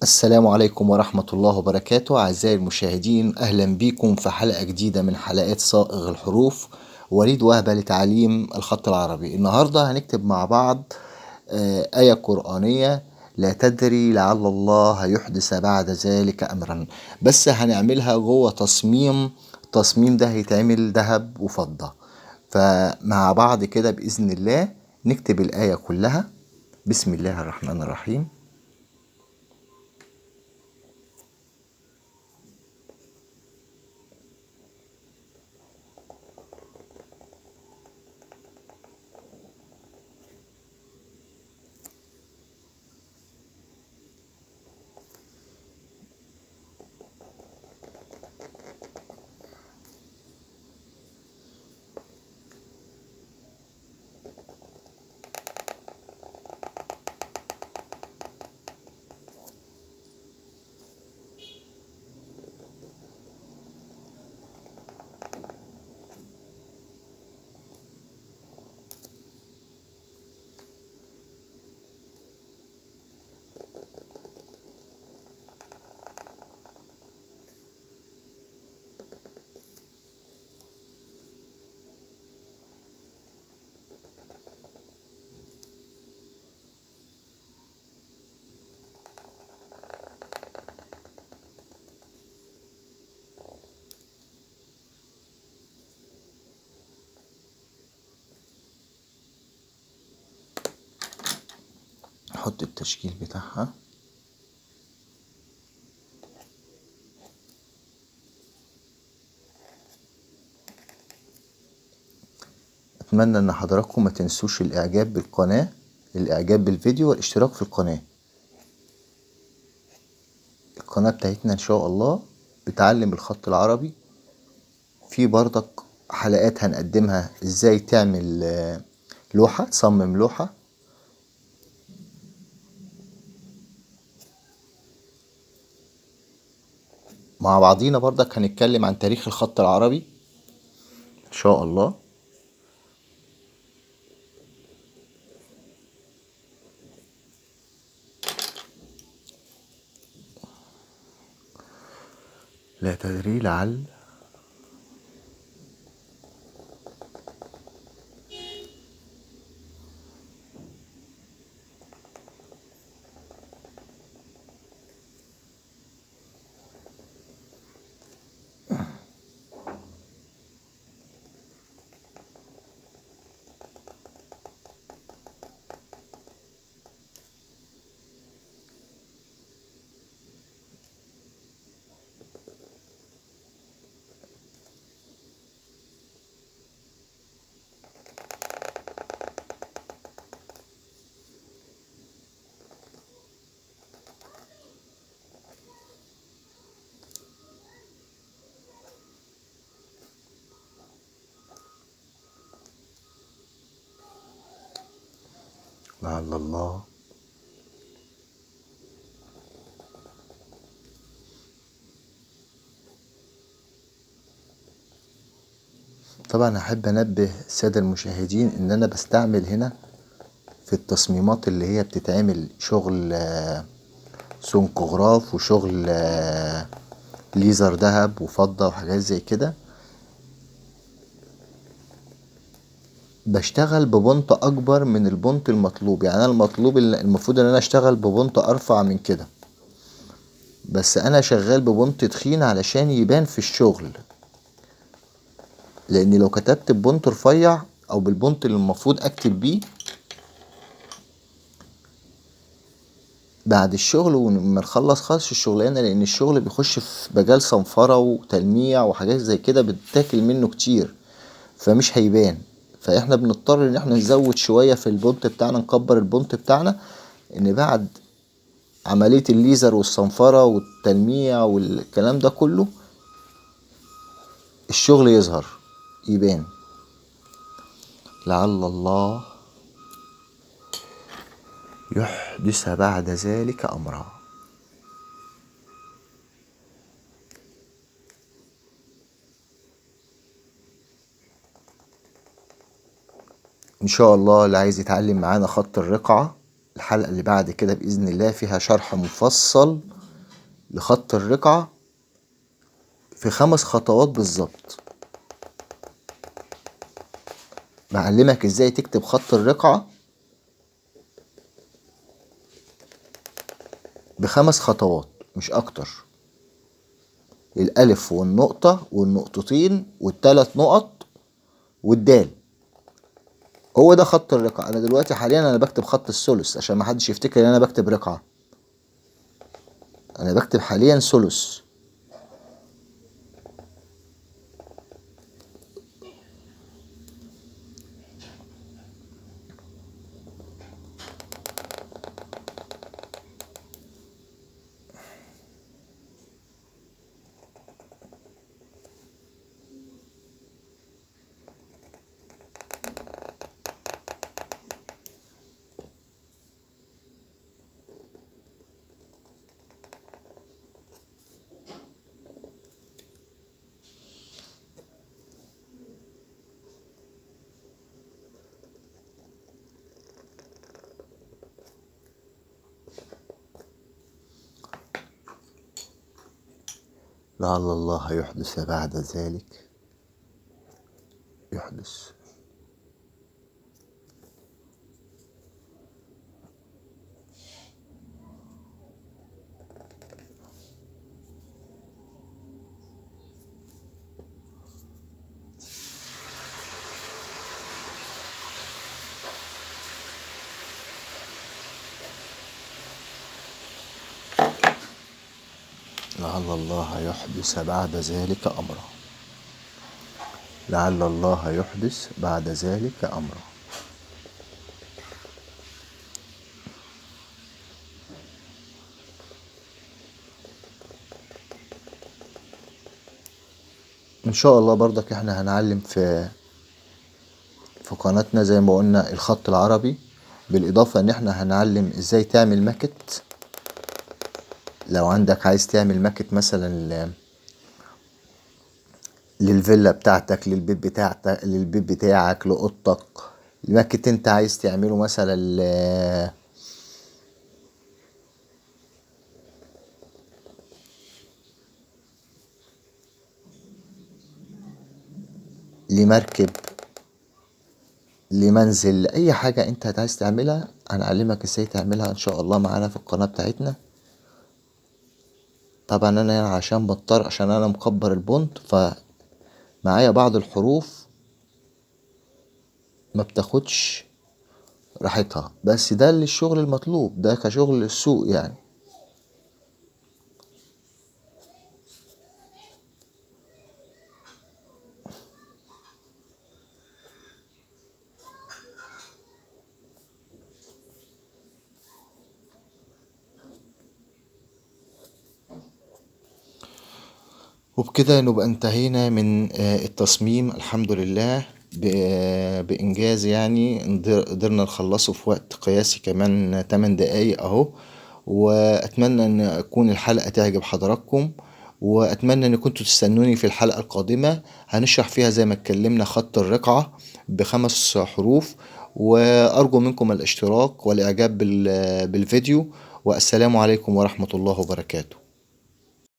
السلام عليكم ورحمة الله وبركاته. أعزائي المشاهدين، أهلا بكم في حلقة جديدة من حلقات صائغ الحروف وليد وهبة لتعليم الخط العربي. النهاردة هنكتب مع بعض آية قرآنية لا تدري لعل الله يحدث بعد ذلك أمرا، بس هنعملها جوه تصميم. التصميم ده هيتعمل ذهب وفضة، فمع بعض كده بإذن الله نكتب الآية كلها. بسم الله الرحمن الرحيم. نحط التشكيل بتاعها. اتمنى ان حضراتكم ما تنسوش الاعجاب بالقناة، الاعجاب بالفيديو، والاشتراك في القناة. القناة بتاعتنا ان شاء الله بتعلم الخط العربي، في برضك حلقات هنقدمها ازاي تعمل لوحة، تصمم لوحة. مع بعضينا برضك هنتكلم عن تاريخ الخط العربي ان شاء الله. لا تدري لعل لعل الله طبعا احب انبه السادة المشاهدين ان انا بستعمل هنا في التصميمات اللي هي بتتعمل شغل سنكوغراف وشغل ليزر ذهب وفضة وحاجات زي كده، بشتغل ببونت اكبر من البونت المطلوب. يعني انا المطلوب المفروض ان انا اشتغل ببونت ارفع من كده، بس انا شغال ببونت تخين علشان يبان في الشغل، لان لو كتبت ببونت رفيع او بالبونت اللي المفروض اكتب بيه بعد الشغل وما نخلص خالص الشغلانه، لان الشغل بيخش في مجال صنفره وتلميع وحاجات زي كده بتاكل منه كتير، فمش هيبان. فاحنا بنضطر ان احنا نزود شوية في البونت بتاعنا، نكبر البونت بتاعنا، ان بعد عملية الليزر والصنفرة والتلميع والكلام ده كله الشغل يظهر يبان. لعل الله يحدث بعد ذلك أمرا. ان شاء الله اللي عايز يتعلم معانا خط الرقعة الحلقة اللي بعد كده بإذن الله فيها شرح مفصل لخط الرقعة في 5 خطوات بالظبط. بعلمك ازاي تكتب خط الرقعة ب5 خطوات مش اكتر. الالف والنقطة والنقطتين والتلات نقط والدال، هو ده خط الرقعة. انا دلوقتي حاليا انا بكتب خط الثلث عشان ما حدش يفتكر ان انا بكتب رقعة، انا بكتب حاليا ثلث. لعل الله يحدث بعد ذلك، يحدث. لعل الله يحدث بعد ذلك أمرا، لعل الله يحدث بعد ذلك أمرا. إن شاء الله برضك إحنا هنعلم في قناتنا زي ما قلنا الخط العربي، بالإضافة إن إحنا هنعلم إزاي تعمل ماكت. لو عندك عايز تعمل ماكت مثلا للفيلا بتاعتك، للبيت بتاعتك، للبيت بتاعك، لأوضتك، ماكت انت عايز تعمله مثلا لمركب، لمنزل، لأي حاجة انت عايز تعملها هنعلمك ازاي تعملها ان شاء الله معانا في القناة بتاعتنا. طبعا انا عشان بضطر، عشان انا مكبر البونت، فمعايا بعض الحروف ما بتاخدش راحتها، بس ده اللي الشغل المطلوب، ده كشغل السوق يعني. وبكده نبقى انتهينا من التصميم الحمد لله بإنجاز، يعني قدرنا نخلصه في وقت قياسي كمان 8 دقايق اهو. واتمنى ان تكون الحلقة تعجب حضراتكم، واتمنى ان كنتوا تستنوني في الحلقة القادمة هنشرح فيها زي ما اتكلمنا خط الرقعة ب5 حروف. وارجو منكم الاشتراك والاعجاب بالفيديو، والسلام عليكم ورحمة الله وبركاته.